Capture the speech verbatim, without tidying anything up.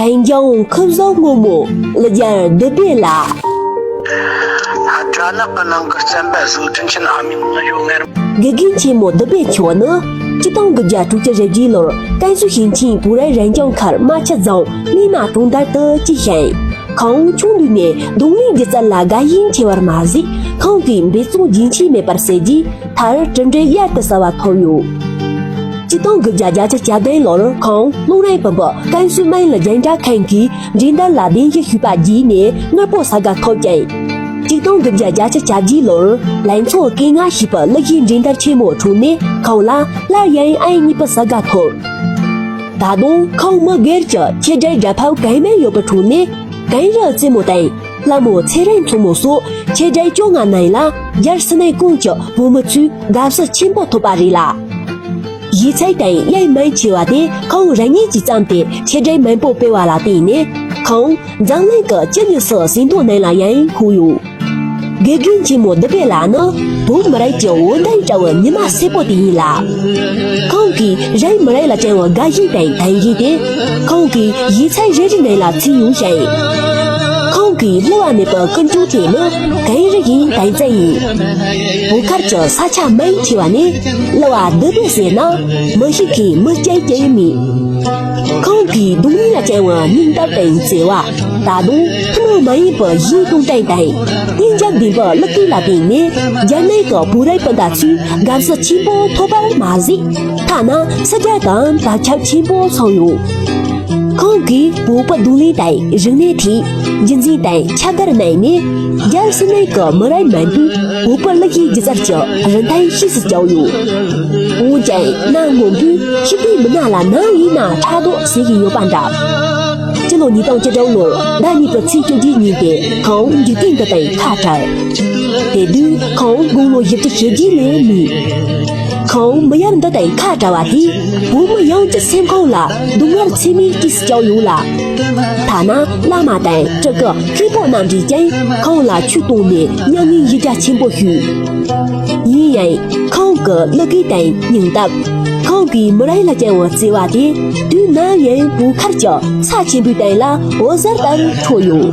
གན་རྒྱང་ཁུ་བཟང་སྔོན་མོ་ལ་རྒྱལ་བདུད་བྷེ་ལ། སྦྲ་ནག་གི་ནང་གི་བཙན་པ་བཟོ་དྲིན་ཆེན་ཨ་མའི་ངུ་ཡོད་ངེར། དགེ་རྒན་ཆེན་མོ་བདུད་བྷེ་མཆོག་ནི་ཆིག་སྟོང་དགུ་བརྒྱ་དྲུག་ཅུ་རེ་བརྒྱད་ལོར་ཀན་སུའུ་ཞིང་ཆེན་བོད་རིགས་རང་སྐྱོང་ཁུལ་རྨ་ཆུ་རྫོང་སྨིན་མ་གྲོང་རྡལ་དུ་སྐྱེས་ཤིང་། ཁོང་ཆུང་དུས་ནས་རྡུང་ལེན་སྒྱུ་རྩལ་ལ་དགའ་ཞེན་ཆེ་བར་མ་ཟད། ཁོང་གིས་འབད་བརྩོན་རྒྱུན་ཆད་མེད་པར་བྱས་རྗེས། མཐར་གྲུབ་འབྲས་གཡུར་དུ་ཟ་བ་ཐོབ་ཡོད། ཆིག་སྟོང་དགུ་བརྒྱ་བརྒྱད་ཅུ་གྱ་བདུན་ལོར་ཁོང་སློབ་རིམ་བུ་པ་ཀན་སུའུ་སྨན་བླའི་རྒྱན་འདྲ་ཁང་གི་འགྲན་བསྡུར་ལ་གདན་ཞུ་ཞུས་པ་བརྒྱུད་ནས་དངོས་པོ་ས་དགའ་ཐོབ་ཅིང་། ཆིག་སྟོང་དགུ་བརྒྱ་བརྒྱད་ཅུ་གྱ་བརྒྱད་ལོར་ལང་ཚོ་སྐུ་ལྔ་ཞེས་པའི་གླུ་གཞས་འགྲན་བསྡུར་ཆེན་མོའི་ཁྲོད་ནས་ཁོང་ལ་སླར་ཡང་ཨང་གཉིས་པའི་ས་དགའ་ཐོབ། ད་དུང་ཁོང་མི་སྒེར་གྱི་ཆེད་སྒྲུབ་སྒྲ་ཕབ་གང་མང་ཡོད་པའི་ཁྲོད་ནས་གངས་རི་རྩེ་མོ་དང་། ལྷ་མོ་ཚེ་རིང་མཚོ་མོ་སོགས་ཆེད་སྒྲུབ་བཅོ་ལྔ་ནང་ལ་རྒྱལ་སྲིད་ནས་གོང་གི་བོད་མི་ཚོས་དགའ་བསུ་ཆེན་པོ་ཐོབ་པ་རེད་ལ། གཞས་ཚིག་དང་དབྱངས་མང་ཆེ་བ་དེ་ཁོང་རང་ཉིད་ཀྱིས་བརྩམས་ཏེ་ཆེད་སྒྲུབ་མང་པོ་སྤེལ་བ་ལ་བརྟེན་ནས་ཁོང་འཛམ་གླིང་གི་ཇི་སྙེད་སུ་ཟིན་ཐོ་ནང་ལ་ཡང་བཀོད་ཡོད། དགེ་རྒན་ཆེན་མོ་བདུད་བྷེ་ལགས་ནི་བོད་མི་རིགས་ཀྱི་འོད་མདངས་འདྲ་བའི་ཉི་མ་སེར་པོ་དེ་ཡིན་ལ། ཁོང་གིས་རང་མི་རིགས་ལ་བཅངས་པའི་དགའ་ཞེན་དང་དད་ཞེན་དེ་ཁོང་གི་གཞས་ཚིག་རེ་རེ་ནང་ལ་ཚུད་ཡོད་ཅིང་། ཁོང་གི་བསླུ་བ་མེད་པའི་ཀུན་སྤྱོད་དེ་ནི་གངས་རི་བཞིན་དམ་བཙན་ཡིན། བོད་ཁུལ་གྱི་ས་ཆ་མང་ཆེ་བ་ནས་བསླུ་བ་བདུད་བྷེ་ཟེར་ན་མི་ཤེས་མཁན་མི་སྐྱ་ཅིག་མེད། ཁོང་གིས་རྡུང་ལེན་ལ་བཅངས་པའི་སྙིང་སྟོབས་དང་བརྩེ་བ། ད་དུང་ཐུན་མོང་མ་ཡིན་པའི་གཞས་རྟོག་སྒྲ་དང་། སྙིང་རྗེ་ལྡན་པའི་གླུ་སྐད་ལ་བརྟེན་ནས་རྒྱ་ནག་གི་བོད་རིགས་སྤུན་ཟླ་ཚོས་དགའ་བསུ་ཆེན་པོ་ཐོབ་པར་མ་ཟད། ཐ་ན་སྲིད་རྒྱལ་དང་དར་ཁྱབ་ཆེན་པོ་སོང་ཡོད། ཁོང་གིས་བོད་པའི་རྡུང་ལེན་དང་རིག་གནས་ཐད་རྒྱུན་འཛིན་དང་ཁྱབ་བརྡལ་གནང་ནས། རྒྱལ་སྲིད་ནང་གི་མི་རབས་མང་པོས་བོད་པའི་གླུ་གཞས་སྒྱུ་རྩལ་གྱི་རིན་ཐང་ཤེས་སུ་བཅུག་ཡོད། འོན་ཀྱང་གནའ་སྔོན་པོས་ཤེས་ལྡན་མི་སྣ་ལ་ནམ་ཡིན་ན་ཕྲག་དོག་བྱེད་ཀྱི་ཡོད་པ་འདྲ། སྤྱི་ལོ་ཉིས་སྟོང་བཅུ་དྲུག་ལོར་ཟླ་གཉིས་པའི་ཚེས་བཅུ་བཞིའི་ཉིན་དེ་ཁོང་འཇིག་རྟེན་འདི་དང་ཁ་བྲལ། དེ་དུས་ཁོང་དགུང་ལོ་བཞི་བཅུ་ཞེ་བརྒྱད་ལས་མེད། ཁོང་མི་ཡུལ་འདི་དང་ཁ་བྲལ་བ་དེས་བོད་མི་ཡོངས་ཀྱི་སེམས་ཁོང་ལ་སྡུག་བསྔལ་ཚད་མེད་སྐྱེས་སུ་བཅུག་ཡོད་ལ། ཐ་ན་བླ་མ་དང་སྤྲུལ་སྐུ་མཁན་པོ་རྣམས་ཀྱིས་ཀྱང་ཁོང་ལ་ཆོས་གཏོང་ནས་མྱ་ངན་ཞུ་རྒྱ་ཆེན་པོ་ཞུས། ཡིན་ཡང་ཁོང་གི་གླུ་སྐད་དང་སྙིང་སྟོབས། ཁོང་གིས་མི་རིགས་ལ་བཅངས་པའི་བརྩེ་བ་དེ་དུས་ནམ་ཡང་བོད་ཁུལ་གྱི་ས་ཆེན་པོའི་སྟེང་ལ་འོད་ཟེར་ལྟར་འཕྲོ་ཡོད།